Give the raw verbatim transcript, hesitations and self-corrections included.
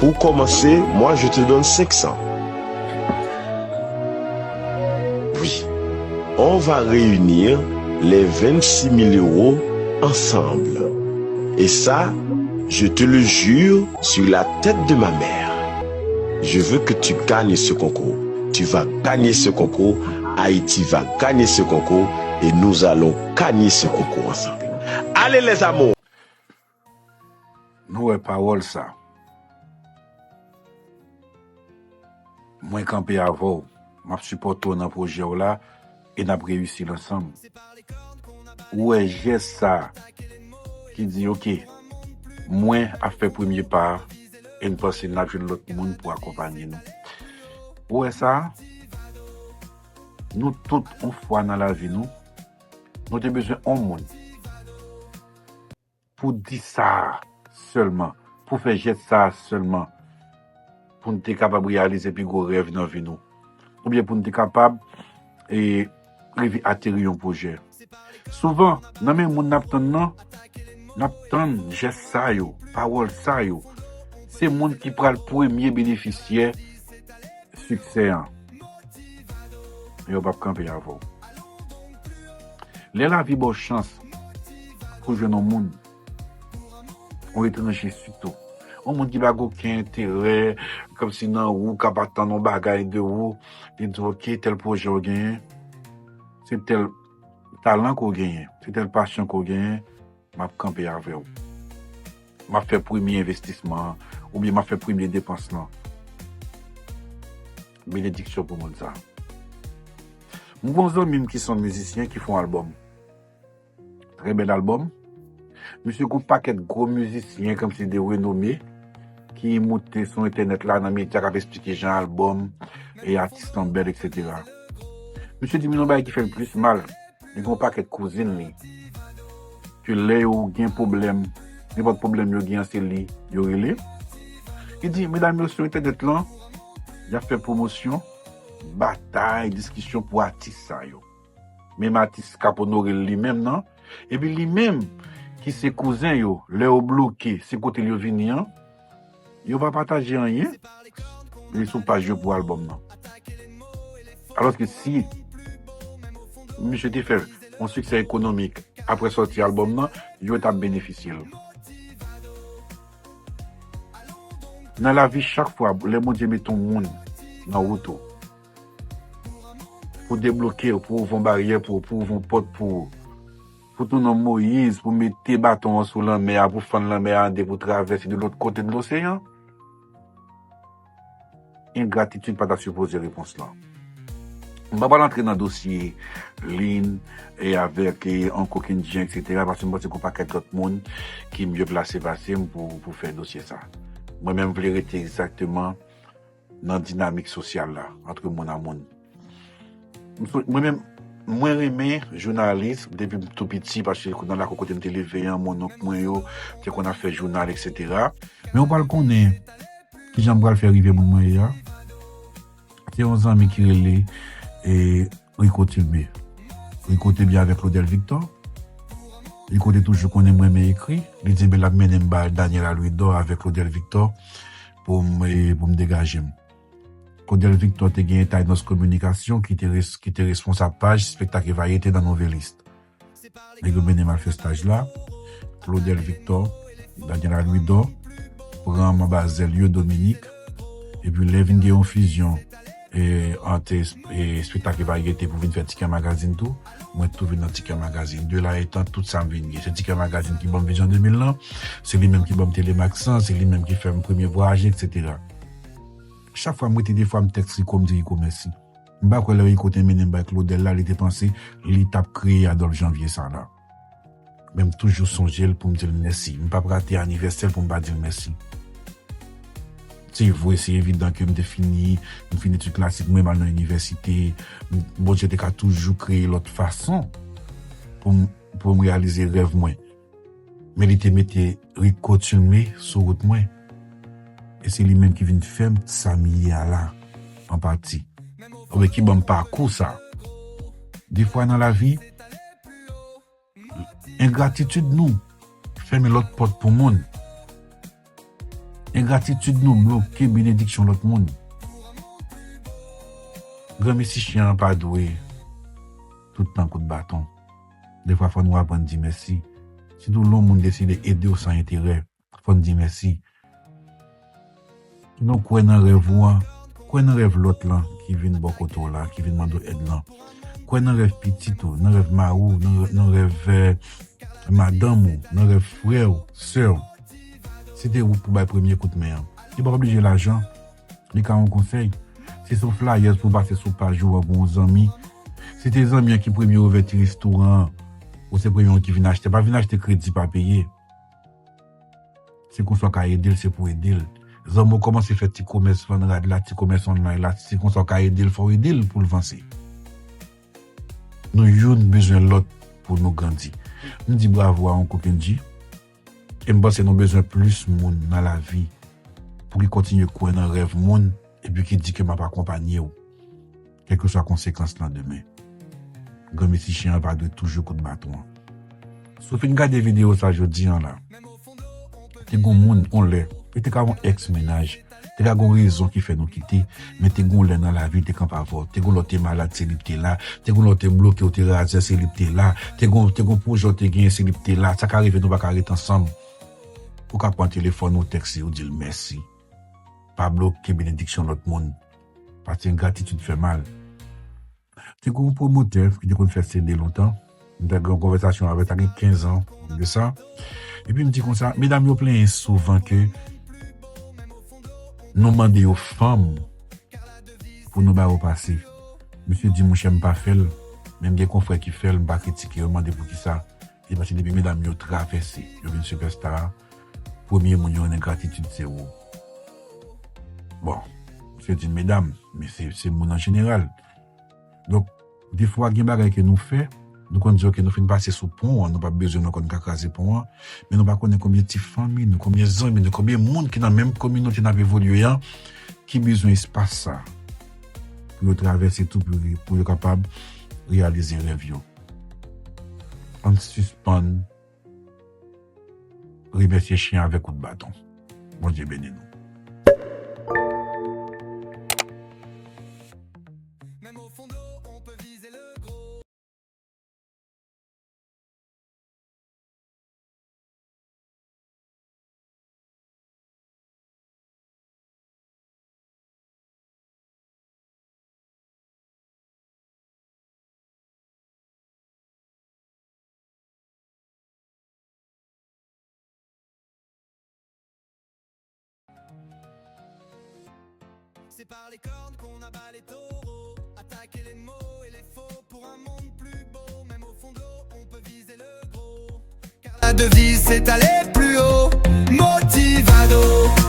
Pour commencer, moi je te donne cinq cents. Oui, on va réunir les vingt-six mille euros ensemble. Et ça, je te le jure sur la tête de ma mère. Je veux que tu gagnes ce concours. Tu vas gagner ce concours. Haïti va gagner ce concours. Et nous allons gagner ce concours ensemble. Allez les amours! Nou wè pawòl sa. Mwen kanpe avè w. M ap sipòte w nan pwojè w la e n ap reyisi l ansanm. Ou wè jès sa ki di, oke, mwen ap fè premye pa a e n panse n ap jwenn lòt moun pou akonpanye nou. Ou wè sa? Nou tout, yon fwa nan lavi nou, nou te bezwen yon moun pou di sa a sèlman, pou fè jès sa a sèlman, pou n te kapab reyalize pi gwo rèv nan vi nou, oubyen pou n te kapab e, rive ateri yon pwojè. Souvan, nan men moun n ap tann nan, n ap tann jès sa yo, pawòl sa yo. Se moun ki pral premye benefisyè siksè an. Yo p ap kanpe avè w. Lè lavi ba w chans pou jwenn yon moun, yon etranje sitou, yon moun ki pa gen okenn enterè, kòmsi nan ou, k ap atann yon bagay de ou, li di w, oke, tèl pwojè w genyen, se tèl talan ke w genyen, se tèl pasyon ke w genyen, m ap kanpe avè w. M ap fè premye envestisman an, oubyen m ap fè premye depans lan. Benediksyon pou moun sa. M gen yon zanmi m ki se yon mizisyen ki fè yon albòm. Trè bèl albòm. Misye gen yon pakèt gwo mizisyen kòmsi de renome ki moute sou entènèt la nan medya k ap esplike jan albòm e atis lan bèl, etsetera. Misye di m yon bagay ki fè l plis mal. Li gen yon pakèt kouzin li ke lè yo gen pwoblèm, nenpòt pwoblèm yo gen an se li yo rele. Li di medam yo sou entènèt lan, y ap fè pwomosyon, batay, diskisyon pou atis sa yo. Menm atis k ap onore l li menm nan, epi li menm ki se kouzen yo, lè yo bloke, se kote l yo vini an, yo pa pataje anyen, li sou paj yo pou albòm nan. Alòske si misye te fè yon siksè ekonomik apre sòti albòm nan, yo t ap benefisye l. Nan lavi, chak fwa lè Bondye mete yon moun nan wout ou pou debloke w, pou ouvri yon baryè pou ou, pou ouvri yon pòt pou ou, pou tounen yon Moyiz, pou mete baton an sou lanmè a, pou fann lanmè a an de, pou travèse de lòt kote de loseyan, engratitid pa ta sipoze repons lan. M pa pral antre nan dosye Lynn e avèk e Uncle Kendji, etsetera, paske m panse gen yon pakèt lòt moun ki mye plase pase m pou, pou fè dosye sa. Mwen menm, m vle rete egzakteman nan dinamik sosyal la, antre moun a moun. M sou- Mwen menm, mwen renmen jounalis depi m tou piti, paske nan lakou kote m te leve an, monnonk mwen yo te konn ap fè jounal, etsetera. Men ou pral konnen kijan m pral fè rive moun mwen ye a. Se yon zanmi ki rele e, Rico Tilme. Rico te byen avèk Claudel Victor. Rico te toujou konnen m renmen ekri. Li di m l ap mennen m ba Daniel Alwidor avèk Claudel Victor pou m, e, pou m degaje m. Claudel Victor te gen Tainos Communication ki te, res, ki te responsab paj spektak e varyete nan Nouvelliste. Nèg yo mennen m al fè staj la. Claudel Victor, Daniel Alwidor, pran m anba zèl yo, Dominique. Epi lè vin gen yon fizyon e, ant e, espektak e varyete pou vin fè Tikè Magazine tou, mwen tou vin nan Tikè Magazine. De la etan, tout sa m vin gen. Se Tikè Magazine ki ban m Vizyon de mil lan, se li menm ki ban m Telemax lan, se li menm ki fè m premye vwayaje, etsetera. Chak fwa m rete de fwa m tèks Rico, m di Rico mèsi. M pa kwè lè Rico te mennen m bay Claudel la, li te panse li t ap kreye Adolphe Janvier sa la. Men m toujou sonje l pou m di l mèsi. M p ap rate anivèsè l pou m pa di l mèsi. Se vre, se evidan ke m te fini, m fin etid klasik mwen, m al nan inivèsite. M- Bondye te ka toujou kreye lòt fason pou m, pou m reyalize rèv mwen. Men li te mete Rico Tilme sou wout mwen. E se li menm ki vin fè m sa m ye a la, an pati. Oubyen ki ban m pakou sa. Defwa nan lavi, engratitid nou fèmen lòt pòt pou moun. Engratitid nou bloke benediksyon lòt moun. Granmesi chen an pa dwe tout tan kout baton. Defwa fò nou aprann di mèsi. Sitou lè yon moun deside ede w san enterè, fò n di mèsi. Sinon, kwè nan rèv ou an, kwè nan rèv lòt lan ki vin bò kote w la, ki vin mande w èd lan. Kwè nan rèv pitit ou, nan rèv mari w, nan, nan rèv, eh, madanm ou, nan rèv frè w, sè w. Se te ou k pou bay premye kout men an. Li pa oblije lajan. Li ka yon konsèy. Si se yon flyers pou pase sou paj ou an pou yon zanmi, si se zanmi an ki premye ouvèti restoran an, ou se premye moun ki vin achte, pa vin achte kredi pa peye. Se konsa w ka ede l, se pou ede l. Zanmi w kòmanse fè ti komès vann rad la, ti komès online la, se konsa w ka ede l, fò w ede l pou l vanse. Nou youn bezwen lòt pou nou grandi. M di bravo a Uncle Kendji. E m panse nou bezwen plis moun nan lavi pou ki kontinye kwè nan rèv moun epi ki di ke m ap akonpanye w, kèlkeswa konsekans lan demen. Granmesi chen an pa dwe toujou kout baton an. Si w fin gade videyo sa jodi an la, te gon moun, on lè, e te ka yon èks mennaj, te ka gon rezon ki fè nou kite, men te gon lè nan lavi l te kanpe avè w. Te gon lè w te malad, se li k te la. Te gon lè w te bloke, w te razè, se li k te la. Te gon, te gon pwojè w te genyen, se li k te la. Sa ka rive nou pa ka ret ansanm. Ou ka pran telefòn ou, tèkse, ou di l mèsi. Pa bloke benediksyon lòt moun. Paske engratitid fè mal. Te gen yon pwomotè ki te konn fè C D lontan. M te gen yon konvèsasyon avè l, sa gen kenz an de sa. Epi m di konsa, medam yo plenyen souvan ke nou mande yo fanm pou nou ba yo pase. Misye di, monchè, m pa fè l, men m gen konfrè ki fè l, m pa kritike yo, m mande poukisa. Li di, paske depi medam yo travèse, yo vin sipèsta a, premye moun yo renmen gratitid se ou. Bon, misye di medam, men se, se moun an jeneral. Donk, defwa gen bagay ke nou fè, nou konn di, ok, nou fin pase sou pon an, nou p ap bezwen nou ankò, nou ka kraze pon an, men nou pa konnen konbyen ti fanmi nou, konbyen zanmi nou, konbyen moun ki nan menm kominote n ap evolye an, ki bezwen espas sa pou yo travèse tou, pou, pou yo kapab reyalize rèv yo. Ann sispann remèsye chen avèk kout baton. Bondye beni nou. C'est par les cornes qu'on abat les taureaux. Attaquer les mots et les faux pour un monde plus beau. Même au fond de l'eau, on peut viser le gros. Car la devise, c'est aller plus haut. Motivado.